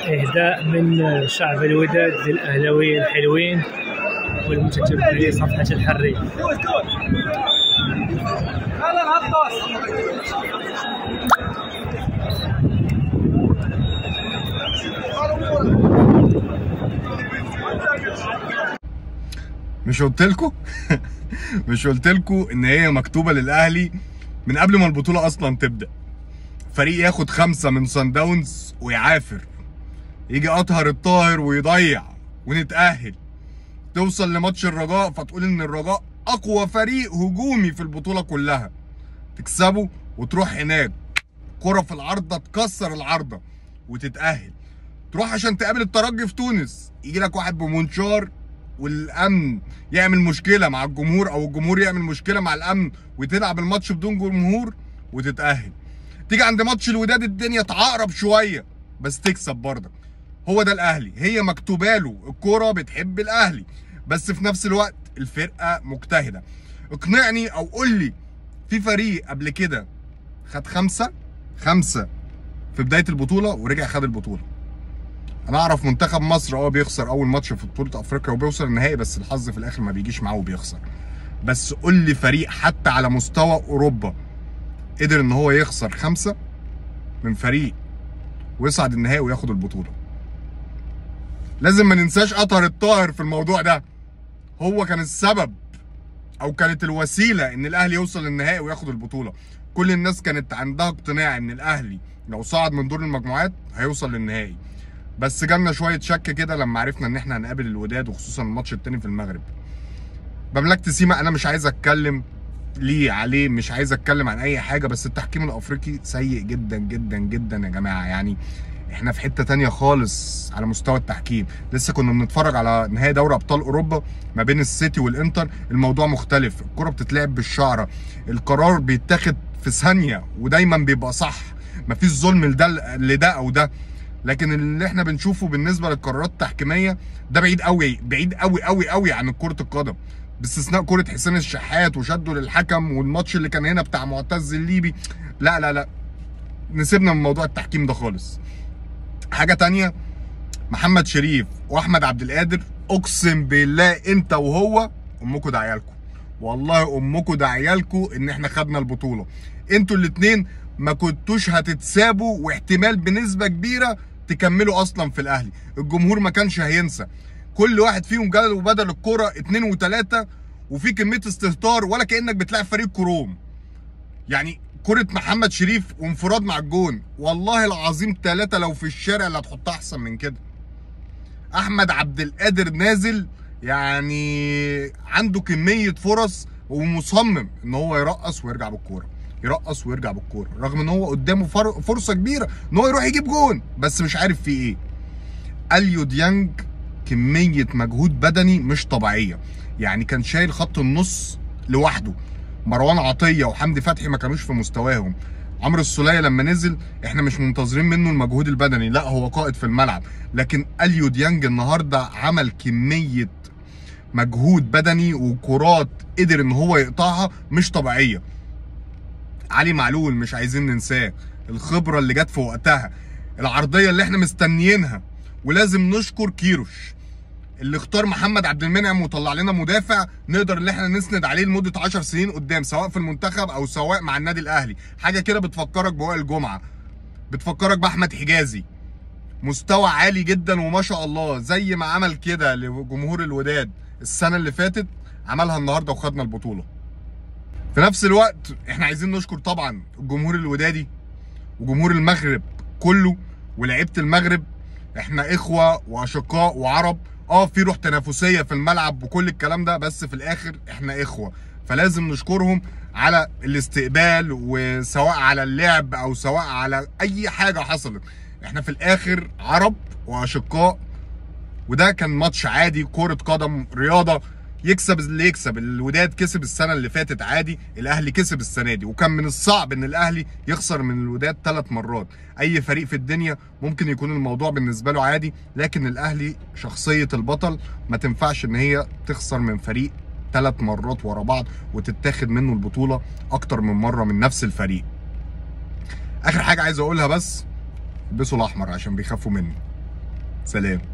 إهداء من شعب الوداد للأهلاويين الحلوين والمتتبعين صفحة الحرية. مش قلت لكم؟ مش قلت لكم ان هي مكتوبة للاهلي من قبل ما البطولة اصلا تبدا؟ فريق ياخد 5 من صن داونز ويعافر، يجي اطهر الطاهر ويضيع ونتاهل، توصل لماتش الرجاء فتقول ان الرجاء اقوى فريق هجومي في البطولة كلها، تكسبه وتروح هناك كره في العارضة تكسر العارضة وتتاهل، تروح عشان تقابل الترجي في تونس يجي لك واحد بمنشار والامن يعمل مشكلة مع الجمهور او الجمهور يعمل مشكلة مع الامن وتلعب الماتش بدون جمهور وتتاهل. تيجي عند ماتش الوداد الدنيا تعقرب شوية بس تكسب برضك. هو ده الاهلي، هي مكتوبة له، الكورة بتحب الاهلي، بس في نفس الوقت الفرقة مجتهدة. اقنعني او قول لي في فريق قبل كده خد 5 في بداية البطولة ورجع خد البطولة؟ انا اعرف منتخب مصر بيخسر اول ماتش في بطوله افريقيا وبيوصل النهائي، بس الحظ في الاخر ما بيجيش معاه وبيخسر. بس قول لي فريق حتى على مستوى اوروبا قدر ان هو يخسر 5 من فريق ويصعد النهائي وياخد البطولة. لازم ما ننساش اطهر الطاهر في الموضوع ده، هو كان السبب او كانت الوسيلة ان الاهلي يوصل للنهائي وياخد البطولة. كل الناس كانت عندها اقتناع ان الاهلي لو صعد من دور المجموعات هيوصل للنهائي، بس جالنا شوية شك كده لما عرفنا ان احنا هنقابل الوداد، وخصوصا الماتش التاني في المغرب. مملكة سيما انا مش عايز اتكلم ليه عليه، مش عايز اتكلم عن اي حاجة، بس التحكيم الافريقي سيء جدا جدا جدا يا جماعة. يعني احنا في حتة تانية خالص على مستوى التحكيم. لسه كنا بنتفرج على نهائي دوري ابطال اوروبا ما بين السيتي والانتر، الموضوع مختلف، الكره بتتلعب بالشعره، القرار بيتاخد في ثانية ودايما بيبقى صح، مفيش ظلم لده لده او ده. لكن اللي احنا بنشوفه بالنسبة للقرارات التحكيميه ده بعيد قوي، بعيد قوي قوي قوي عن كره القدم، باستثناء كره حسين الشحات وشده للحكم والماتش اللي كان هنا بتاع معتز الليبي. لا لا لا، نسيبنا من موضوع التحكيم ده خالص. حاجة تانية، محمد شريف واحمد عبد القادر، اقسم بالله انت وهو امكم ده عيالكم، والله امكم ده عيالكم ان احنا خدنا البطولة. انتوا الاثنين ما كنتوش هتتسابوا، واحتمال بنسبة كبيرة تكملوا اصلا في الاهلي. الجمهور ما كانش هينسى، كل واحد فيهم جاله بدل الكرة 2 و3، وفي كمية استهتار ولا كانك بتلعب فريق كروم. يعني كرة محمد شريف وانفراد مع الجون، والله العظيم 3 لو في الشارع اللي هتحطها احسن من كده. احمد عبد القادر نازل يعني عنده كمية فرص ومصمم ان هو يرقص ويرجع بالكورة، يرقص ويرجع بالكورة، رغم ان هو قدامه فرصة كبيرة ان هو يروح يجيب جون، بس مش عارف في ايه. اليو ديانج كمية مجهود بدني مش طبيعية، يعني كان شايل خط النص لوحده. مروان عطية وحمدي فتحي ما كانوش في مستواهم. عمرو السوليه لما نزل احنا مش منتظرين منه المجهود البدني، لا هو قائد في الملعب، لكن اليو ديانج النهارده عمل كمية مجهود بدني وكرات قدر ان هو يقطعها مش طبيعية. علي معلول مش عايزين ننساه، الخبرة اللي جت في وقتها، العرضية اللي احنا مستنيينها. ولازم نشكر كيروش اللي اختار محمد عبد المنعم وطلع لنا مدافع نقدر ان احنا نسند عليه لمدة 10 سنين قدام، سواء في المنتخب او سواء مع النادي الاهلي. حاجة كده بتفكرك بوائل جمعه، بتفكرك باحمد حجازي، مستوى عالي جدا وما شاء الله. زي ما عمل كده لجمهور الوداد السنة اللي فاتت عملها النهارده وخدنا البطولة. في نفس الوقت احنا عايزين نشكر طبعا الجمهور الودادي وجمهور المغرب كله ولاعيبه المغرب. احنا اخوه واشقاء وعرب، في روح تنافسية في الملعب وكل الكلام ده، بس في الاخر احنا اخوه، فلازم نشكرهم على الاستقبال، وسواء على اللعب او سواء على اي حاجة حصلت. احنا في الاخر عرب واشقاء، وده كان ماتش عادي، كره قدم، رياضة، يكسب اللي يكسب. الوداد كسب السنة اللي فاتت عادي، الاهلي كسب السنة دي، وكان من الصعب ان الاهلي يخسر من الوداد 3 مرات. اي فريق في الدنيا ممكن يكون الموضوع بالنسبة له عادي، لكن الاهلي شخصية البطل ما تنفعش ان هي تخسر من فريق 3 مرات ورا بعض وتتاخد منه البطولة اكتر من مرة من نفس الفريق. اخر حاجة عايز اقولها، بس البسوا الاحمر عشان بيخافوا مني. سلام.